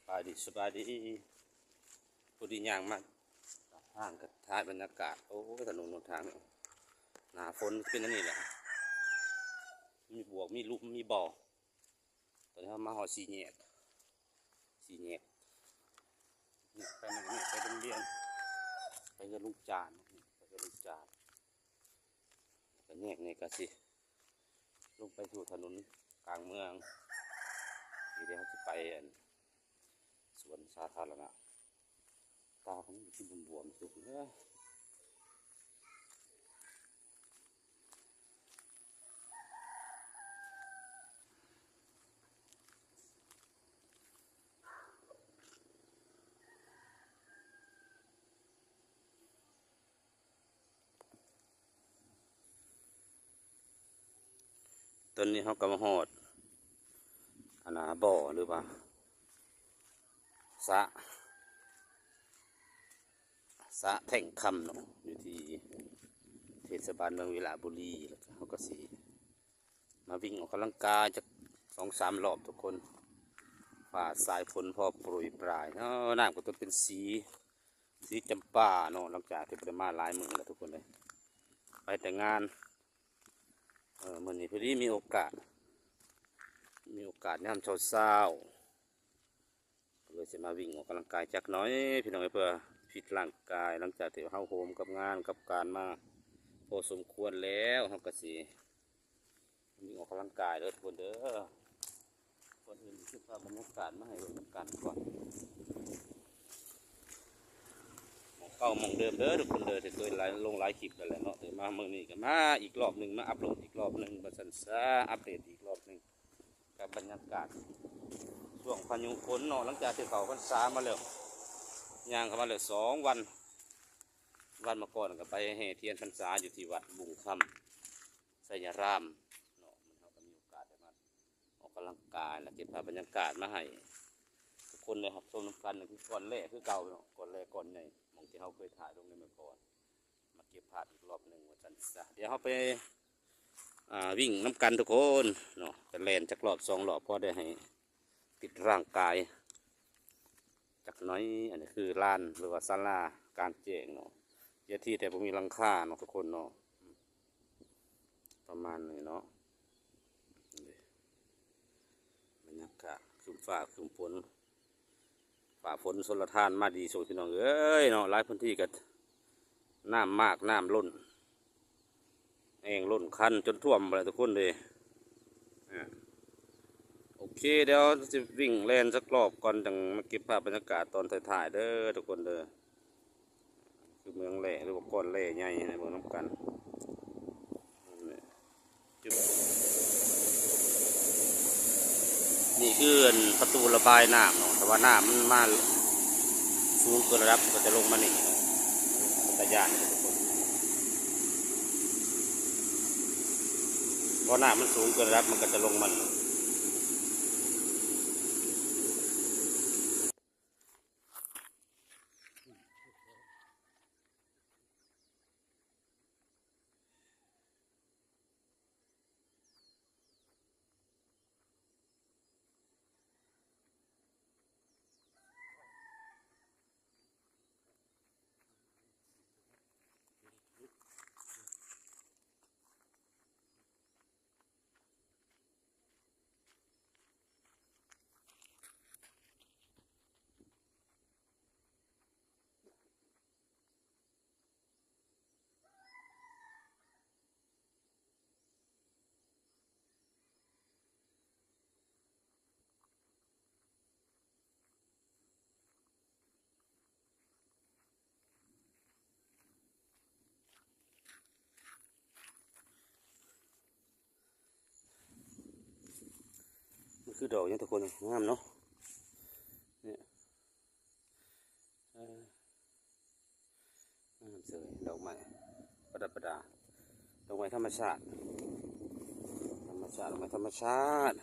ບາຍດີ ສະບາຍດີ. ພໍດີຍ່າງມາທາງກໍຖ່າຍບັນຍາກາດ. ໂອ້ຍ ຖະໜົນຫົນທາງນີ້ ໜ້າຝົນເປັນອັນນີ້ແຫຼະ ມີບວກ ມີຫຼຸມ ມີບໍ່. ຕອນນີ້ເຮົາມາຮອດສີ່ແຍກ ສີ່ແຍກ ນີ້ໄປນີ້ ໄປໂຮງຮຽນ ໄປເຮືອນລຸງຈານ ໄປເຮືອນລຸງຈານ. ແລ້ວກໍແຍກນີ້ກໍຊິລົງໄປສູ່ຖະໜົນກາງເມືອງ. ນີ້ເດ ເຮົາຊິໄປອັນສວນສາທາລະນະ. ຕາມັນຄືບວມໆ ສຸດເດີ. ຕອນນີ້ເຮົາກໍມາຮອດ ອັນນ່າ ບໍ່ ຫຼືວ່າ ສະ ສະແທ່ງຄຳເນາະ ຢູ່ທີ່ເທດສະບານເມືອງວິລະບູລີ. ແລ້ວກໍເຮົາກໍຊິ ມາວິ່ງອອກກຳລັງກາຍຈັກສອງສາມລອບທຸກຄົນ. ຟ້າສາຍຝົນພໍໂປຣຍປາຍເນາະ ນ້ຳກໍຕົກເປັນສີ ສີຈຳປາເນາະ ຫຼັງຈາກທີ່ບໍ່ໄດ້ມາຫຼາຍມື້ແລ້ວທຸກຄົນເອີຍ ໄປແຕ່ງານ. ເອີ ມື້ນີ້ພໍດີມີໂອກາດ ມີໂອກາດຍາມເຊົ້າໆ ກໍເລີຍຊິມາວິ່ງອອກກຳລັງກາຍຈັກໜ້ອຍພີ່ນ້ອງເອີຍ ເພື່ອຟິດຮ່າງກາຍ. ຫຼັງຈາກທີ່ເຮົາໂຮມກັບງານກັບການມາພໍສົມຄວນແລ້ວ ເຮົາກໍຊິວິ່ງອອກກຳລັງກາຍເດີທຸກຄົນເດີ. ກ່ອນອື່ນເກັບພາບບັນຍາກາດມາໃຫ້ເບິ່ງນຳກັນກ່ອນ. ໝ່ອງເກົ່າໝ່ອງເດີມເດີທຸກຄົນເດີ ທີ່ເຄີຍໄລ ລົງຫຼາຍຄລິບແລ້ວແຫຼະເນາະ ແຕ່ມາມື້ນີ້ກໍມາອີກລອບໜຶ່ງ ມາອັບໂຫຼດອີກລອບໜຶ່ງ ວ່າຊັ້ນຊະ ອັບເດດອີກລອບໜຶ່ງ. ກັບບັນຍາກາດຊ່ວງພາຍຸຝົນເນາະ ຫຼັງຈາກທີ່ເຂົ້າພັນສາມາແລ້ວ ຍ່າງເຂົ້າມາແລ້ວສອງວັນ. ວັນມາກ່ອນກໍໄປແຫ່ທຽນພັນສາຢູ່ທີ່ວັດບຸງຄຳໄຊຍາລາມເນາະ. ມັນ ເຮົາກໍມີໂອກາດໄດ້ມາອອກກຳລັງກາຍ ແລະ ເກັບພາບບັນຍາກາດມາໃຫ້ທຸກຄົນໄດ້ຮັບຊົມນຳກັນ. ນີ້ຄືກ້ອນແລກຄືເກົ່າເນາະ ກ້ອນແລກກ້ອນໃຫຍ່ ໝ່ອງທີ່ເຮົາເຄີຍຖ່າຍລົງໃນເມື່ອກ່ອນ. ມາເກັບພາບອີກລອບໜຶ່ງວ່າຊັ້ນຊະ. ດຽວເຮົາໄປ ອ່າ ວິ່ງນຳກັນທຸກຄົນເນາະ ໄປແລ່ນຈັກລອບສອງລອບ ພໍໄດ້ໃຫ້ຟິດຮ່າງກາຍຈັກໜ້ອຍ. ອັນນີ້ຄືລານ ຫຼືວ່າສາລາກາງແຈ້ງເນາະ ເວທີ ແຕ່ບໍ່ມີຫຼັງຄາເນາະທຸກຄົນເນາະ ປະມານນີ້ເນາະ. ບັນຍາກາດຄຶ້ມຟ້າຄຶ້ມຝົນ ຟ້າຝົນຊົນລະທານມາດີໂຊຍ ພີ່ນ້ອງເອີຍເນາະ. ຫຼາຍພື້ນທີ່ກໍນ້ຳມາກນ້ຳລົ້ນ ແອ່ງລົ້ນຄັນຈົນຖ້ວມພຸ້ນແຫຼະທຸກຄົນເດ້. ອ່າ ໂອເຄ ດຽວຊິວິ່ງແລ່ນຈັກລອບກ່ອນ ຈັ່ງມາເກັບພາບບັນຍາກາດຕອນທ້າຍໆເດີທຸກຄົນເດີ. ຄືເມືອງແຮ່ ຫຼືວ່າກ້ອນແຮ່ໃຫຍ່ໃຫ້ເບິ່ງນຳກັນ. ນີ້ຄືອັນປະຕູລະບາຍນ້ຳເນາະ ຖ້າວ່ານ້ຳມັນມາສູງເກີນລະດັບ ມັນກໍຈະລົງມານີ້ເນາະ ມັນກໍຢ້ານທຸກຄົນ ເພາະນ້ຳມັນສູງເກີນລະດັບ ມັນກໍຈະລົງມານີ້. ມັນຄືດອກຫຍັງທຸກຄົນ ງາມເນາະ ນີ້ ເອີ ງາມເສີຍ ດອກໄມ້ປະດັບປະດາ ດອກໄມ້ທຳມະຊາດ ທຳມະຊາດ ດອກໄມ້ທຳມະຊາດ.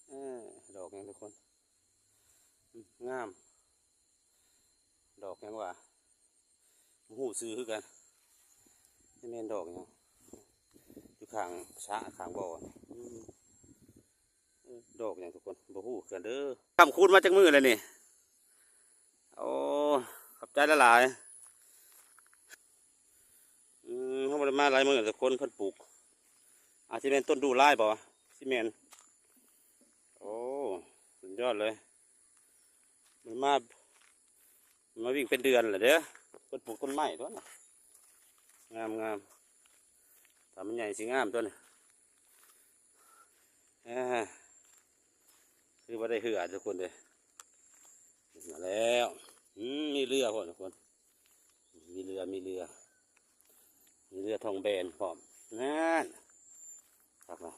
ເອີ ດອກຫຍັງທຸກຄົນ ອືມ ງາມ ດອກຫຍັງຫວາ ບໍ່ຮູ້ຊື່ຄືກັນ ຈະແມ່ນດອກຫຍັງ ຢູ່ຂ້າງສະ ຂ້າງບໍ່ ອືມ. ເອີ ດອກຫຍັງທຸກຄົນ ບໍ່ຮູ້ຄືກັນເດີ້. ຄ້ຳຄູນມາຈັກມື້ແລ້ວນີ້? ໂອ້ ຂອບໃຈຫຼາຍໆ. ອືມ ເຮົາບໍ່ໄດ້ມາຫຼາຍມື້ແລ້ວທຸກຄົນ. ເພິ່ນປູກ ອາດຊິແມ່ນຕົ້ນດູ່ຫຼາຍບໍ່? ຊິແມ່ນ. ໂອ້ ສຸດຍອດເລີຍ. ບໍ່ໄດ້ມາ ມາວິ່ງເປັນເດືອນແລ້ວເດີ້. ເພິ່ນປູກຕົ້ນໄມ້ຕົວນີ້ ງາມໆ ຖ້າມັນໃຫຍ່ຊິງາມຕົວນີ້. ອ່າ ຄືວ່າໄດ້ເຮືອທຸກຄົນເດີ້. ມາແລ້ວ. ອືມ ມີເຮືອພ້ອມທຸກຄົນ. ມີເຮືອ ມີເຮືອ ມີເຮືອທອງແບນພ້ອມ. ນັ້ນ ຄັກນະ.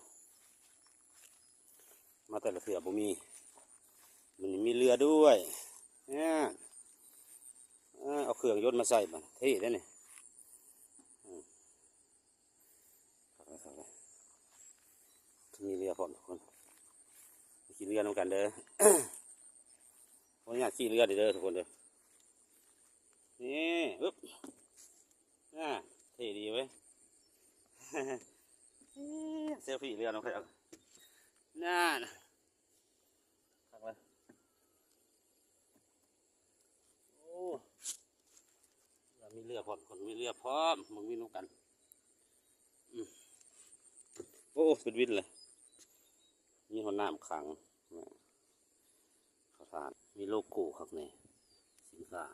ມາແຕ່ລະເທື່ອບໍ່ມີ ມື້ນີ້ມີເຮືອດ້ວຍ. ແມ່ນ ເອີ ເອົາເຄື່ອງຍົນມາໃສ່ບາດ ເທ່ເດ້ນີ້. ອືມ ຄັກເລີຍ ຄັກເລີຍ. ມີເຮືອພ້ອມທຸກຄົນ. ຂີ່ເຮືອນຳກັນເດີ້. ຂໍອະນຸຍາດຂີ່ເຮືອເດີ້ທຸກຄົນເດີ້. ນີ້ ອຶບ ອ່າ ເທ່ດີເວີຍ. ເຊວຟີເຮືອນຳເຂົາເຈົ້າ. ນັ້ນ ຄັກເລີຍ. ໂອ້ ມີເຮືອພ້ອມ ຄົນມີເຮືອພ້ອມ ເບິ່ງວິນນຳກັນ. ອືມ ໂອ້ ເປັນວິນເລີຍ. ມີຮອດນ້ຳຂັງ ເຂົ້າທາດ ມີໂລໂກ້ຄັກແນ່ ສິນຄ້າ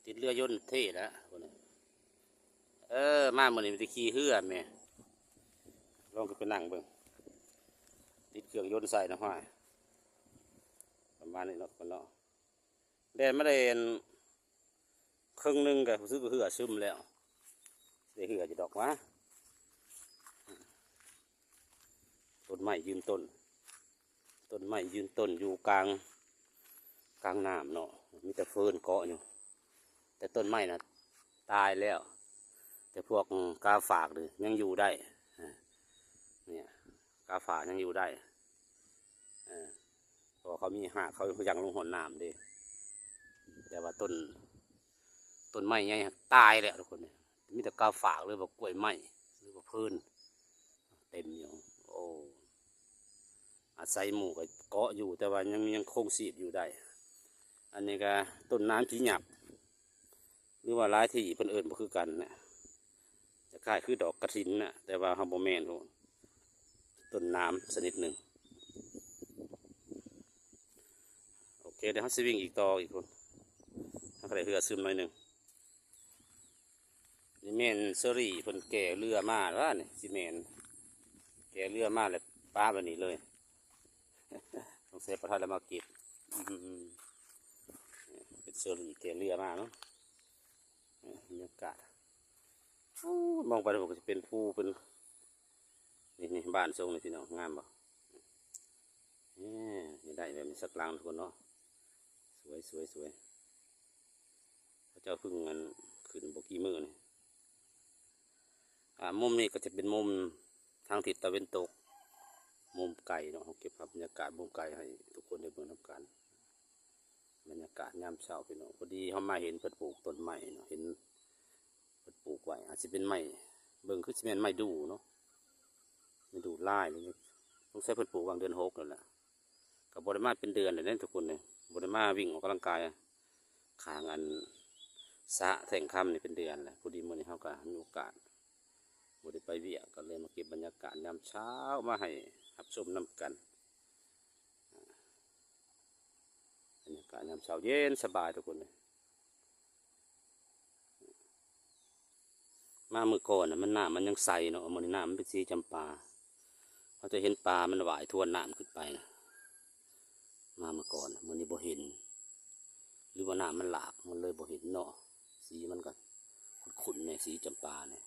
ຕິດເຮືອຍົນເທ່ແລ້ວ. ເອີ ມາມື້ນີ້ມີແຕ່ຂີ່ເຮືອແມ່ ລອງຂຶ້ນໄປນັ່ງເບິ່ງ ຕິດເຄື່ອງຍົນໃສ່ນະ. ຫ້ວຍ ປະມານນີ້ເນາະ ທຸກຄົນເນາະ. ແດດມາໄດ້ອັນ ເຄິ່ງໜຶ່ງກໍຮູ້ສຶກວ່າເຮືອຊຶມແລ້ວ ໄດ້ເຮືອຢູ່ດອກຫວາ. ຕົ້ນໄມ້ຢືນຕົ້ນ ຕົ້ນໄມ້ຢືນຕົ້ນຢູ່ກາງ ກາງນ້ຳເນາະ ມີແຕ່ເຟີນເກາະຢູ່ ແຕ່ຕົ້ນໄມ້ນະຕາຍແລ້ວ ແຕ່ພວກກາຝາກນີ້ຍັງຢູ່ໄດ້. ເອີ ນີ້ ກາຝາກຍັງຢູ່ໄດ້ ເອີ ເພາະວ່າເຂົາມີຮາກ ເຂົາຍັງລົງຮອດນ້ຳເດ້. ແຕ່ວ່າຕົ້ນ ຕົ້ນໄມ້ໃຫຍ່ຫັ້ນຕາຍແລ້ວທຸກຄົນເອີຍ ມີແຕ່ກາຝາກ ຫຼືວ່າກ້ວຍໄມ້ ຫຼືວ່າເພີນ ເຕັມຢູ່. ໂອ້ ອາໄສໝູ່ກໍເກາະຢູ່ ແຕ່ວ່າຍັງ ຍັງຄົງຊີບຢູ່ໄດ້. ອັນນີ້ກໍຕົ້ນນ້ຳຂີ້ຫຍັບ ຫຼືວ່າຫຼາຍທີ່ເພິ່ນເອີ້ນບໍ່ຄືກັນນະ ຄ້າຍໆຄືດອກກະຖິນນະ ແຕ່ວ່າເຮົາບໍ່ແມ່ນ ໂອ້ ຕົ້ນນ້ຳຊະນິດໜຶ່ງ. ໂອເຄ ດຽວເຮົາຊິວິ່ງອີກຕໍ່ອີກພຸ້ນ ເຮົາກໍໄດ້ເຮືອຊຶມໜ້ອຍໜຶ່ງ. ນີ້ແມ່ນເຊີຣີເພິ່ນແກ່ເຮືອມາແລ້ວນີ້ ຊິແມ່ນແກ່ເຮືອມາແລ້ວປະໄວ້ນີ້ເລີຍ ສົງໄສບໍ່ທັນໄດ້ມາເກັບ. ອືມ ເປັນເຊີຣີແກ່ເຮືອມາເນາະ. ເອີ ບັນຍາກາດ ໂອ້ ມອງໄປພຸ້ນກໍຈະເປັນພູເປັນ ນີ້ ນີ້ ບ້ານຊົງນີ້ພີ່ນ້ອງ ງາມບໍ່? ເອີ ໄດ້ແບບນີ້ສັກຫຼັງທຸກຄົນເນາະ ສວຍໆໆ. ເຂົາເຈົ້າເພິ່ງອັນຂຶ້ນບໍ່ກີ່ມື້ນີ້. ອ່າ ມຸມນີ້ກໍຈະເປັນມຸມທາງທິດຕາເວັນຕົກ ມຸມໄກເນາະ. ເຮົາເກັບພາບບັນຍາກາດມຸມໄກໃຫ້ທຸກຄົນໄດ້ເບິ່ງນຳກັນ ບັນຍາກາດຍາມເຊົ້າພີ່ນ້ອງ. ພໍດີເຮົາມາເຫັນເພິ່ນປູກຕົ້ນໄມ້ເນາະ ເຫັນເພິ່ນປູກໄວ້ ອາດຊິເປັນໄມ້ ເບິ່ງຄືຊິແມ່ນໄມ້ດູ່ເນາະ ໄມ້ດູ່ລາຍນີ້ ສົງໄສເພິ່ນປູກຫວ່າງເດືອນຫົກນັ້ນແຫຼະ. ກໍບໍ່ໄດ້ມາເປັນເດືອນແລ້ວເດ້ທຸກຄົນເອີຍ ບໍ່ໄດ້ມາວິ່ງອອກກຳລັງກາຍຂ້າງອັນສະແທ່ງຄຳນີ້ເປັນເດືອນແລ້ວ. ພໍດີມື້ນີ້ເຮົາກໍມີໂອກາດ ບໍ່ໄດ້ໄປວຽກ ກໍເລີຍມາເກັບບັນຍາກາດຍາມເຊົ້າມາໃຫ້ຮັບຊົມນຳກັນ. ບັນຍາກາດຍາມເຊົ້າເຢັນສະບາຍທຸກຄົນເອີຍ. ມາມື້ກ່ອນນະ ມັນ ນ້ຳມັນຍັງໃສເນາະ ມື້ນີ້ນ້ຳມັນເປັນສີຈຳປາ. ເຮົາຈະເຫັນປາມັນຫວ່າຍທວນນ້ຳຂຶ້ນໄປນະ ມາມື້ກ່ອນນະ. ມື້ນີ້ບໍ່ເຫັນ ຫຼືວ່ານ້ຳມັນຫຼາກ ມັນເລີຍບໍ່ເຫັນເນາະ. ສີມັນກໍຂຸ້ນໆແດ່ ສີຈຳປານີ້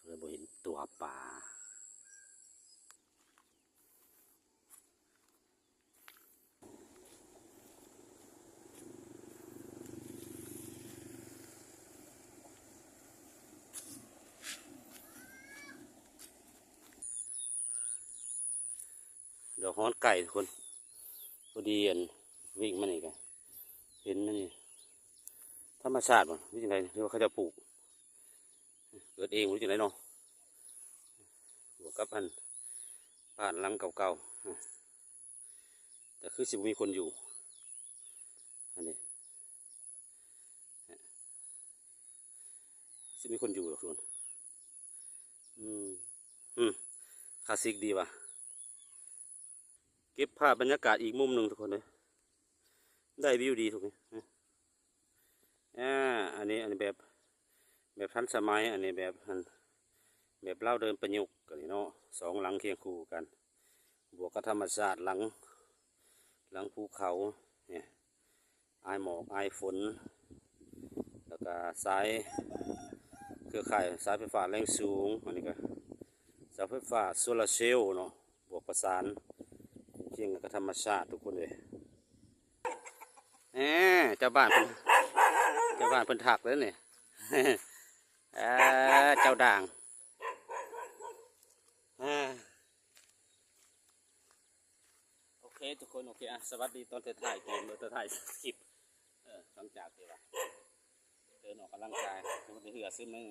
ເລີຍບໍ່ເຫັນຕົວປາ. ດອກຮອນໄກ່ທຸກຄົນ ພໍດີອັນວິ່ງມານີ້ກໍເຫັນມັນນີ້ ທຳມະຊາດບໍ່ ຫຼືຈັ່ງໃດ ຫຼືວ່າເຂົາເຈົ້າປູກ ເກີດເອງບໍ່ ຫຼືຈັ່ງໃດເນາະ. ບວກກັບອັນ ບ້ານຫຼັງເກົ່າໆ ແຕ່ຄືຊິບໍ່ມີຄົນຢູ່ ອັນນີ້ ຊິມີຄົນຢູ່ດອກທຸກຄົນ. ອືມ ອືມ ຄລາສສິກດີວ່າ. ເກັບພາບບັນຍາກາດອີກມຸມໜຶ່ງທຸກຄົນເອີຍ ໄດ້ວິວດີທຸກຄົນ. ອາ ອັນນີ້ ອັນນີ້ແບບ ແບບທັນສະໄໝ ອັນນີ້ແບບ ອັນ ແບບລາວເດີມປະຍຸກ ອັນນີ້ເນາະ ສອງຫຼັງຄຽງຄູ່ກັນ ບວກກັບທຳມະຊາດ ຫຼັງ ຫຼັງພູເຂົາ ນີ້ ອາຍໝອກອາຍຝົນ ແລ້ວກະສາຍເຄືອຂ່າຍສາຍໄຟຟ້າແຮງສູງ. ອັນນີ້ກະເສົາໄຟຟ້າໂຊລາເຊວເນາະ ບວກປະສານຄຽງກັບທຳມະຊາດທຸກຄົນເອີຍ. ແໝ ເຈົ້າບ້ານເພິ່ນ ເຈົ້າບ້ານເພິ່ນທັກເລີຍນີ້ ເອີ ເຈົ້າດ່າງ ເອີ. ໂອເຄທຸກຄົນ ໂອເຄ ອ່ະ ສະຫວັດດີຕອນທ້າຍໆເກມ ເອີ ທ້າຍໆຄລິບ ເອີ ຫຼັງຈາກທີ່ວ່າເດີນອອກກຳລັງກາຍ ໄດ້ເຫື່ອຊຶມໜຶ່ງ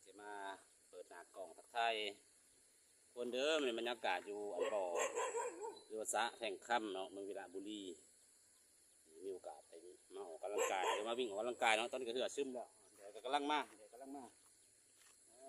ຊິມາເປີດໜ້າກ້ອງທັກທາຍຄົນເດີ. ນີ້ບັນຍາກາດຢູ່ອັນບໍ່ ຫຼືວ່າສະແທ່ງຄຳເນາະ ເມືອງວິລະບູລີ. ມີໂອກາດໄດ້ມາອອກກຳລັງກາຍ ຫຼືມາວິ່ງອອກກຳລັງກາຍເນາະ. ຕອນນີ້ກໍເຫື່ອຊຶມແລ້ວ ແດດກໍກຳລັງມາ ແດດກຳລັງມາ ເອີ.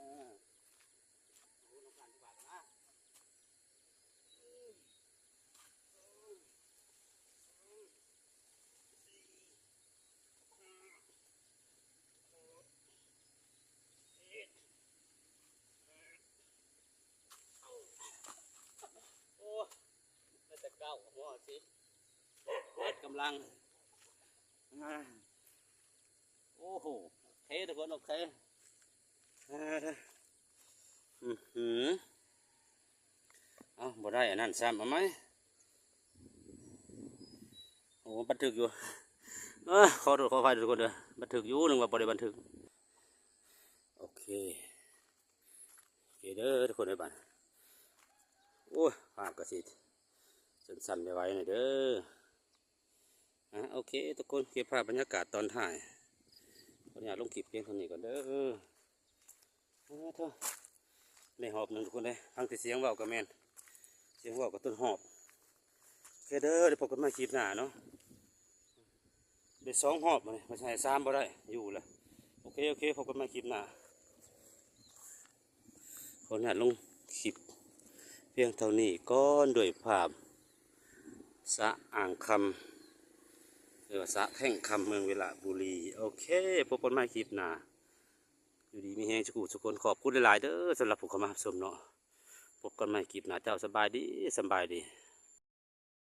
ໂອ້ ໄດ້ແຕ່ເກົ້າ ຫົວສິບ ເບິດກຳລັງ. ໂອ້ໂຫ ໂອເຄທຸກຄົນ ໂອເຄ. ອືຫື ເອົ້າ ບໍ່ໄດ້ອັນນັ້ນຊ້ຳ ເອົາໃໝ່. ໂອ້ ບັນທຶກຢູ່ ເອີ ຂໍໂທດຂໍອະໄພທຸກຄົນເດີ ບັນທຶກຢູ່ ນຶກວ່າບໍ່ໄດ້ບັນທຶກ. ໂອເຄ ໂອເຄເດີທຸກຄົນເດີ ບາດ ໂອ້ຍ ພາບກໍຊິສັ້ນໆໄວໆໜ້ອຍເດີ. ອ່ະ ໂອເຄທຸກຄົນ ເກັບພາບບັນຍາກາດຕອນທ້າຍ ຂໍອະນຸຍາດລົງຄລິບພຽງເທົ່ານີ້ກ່ອນເດີ. ໂອ້ໂທ ໄດ້ຮອບໜຶ່ງທຸກຄົນເດ້ ຟັງແຕ່ສຽງເວົ້າກໍແມ່ນ ສຽງເວົ້າກໍຕົ້ນຮອບ. ໂອເຄເດີ ໄດ້ພົບກັນໃໝ່ຄລິບໜ້າເນາະ. ໄດ້ສອງຮອບ ມື້ນີ້ວ່າຊິໃຫ້ສາມບໍ່ໄດ້ ຢູ່ລະ. ໂອເຄ ໂອເຄ ພົບກັນໃໝ່ຄລິບໜ້າ. ຂໍອະນຸຍາດລົງຄລິບພຽງເທົ່ານີ້ກ່ອນ ດ້ວຍພາບສະອ່າງຄຳ ຫຼືວ່າສະແທ່ງຄຳ ເມືອງວິລະບູລີ. ໂອເຄ ພົບກັນໃໝ່ຄລິບໜ້າ. ຢູ່ດີມີແຮງສຸຂູສຸຄົນ. ຂອບຄຸນຫຼາຍໆເດີ ສຳລັບຜູ້ເຂົ້າມາຮັບຊົມເນາະ. ພົບກັນໃໝ່ຄລິບໜ້າເຈົ້າ. ສະບາຍດີ ສະບາຍດີ.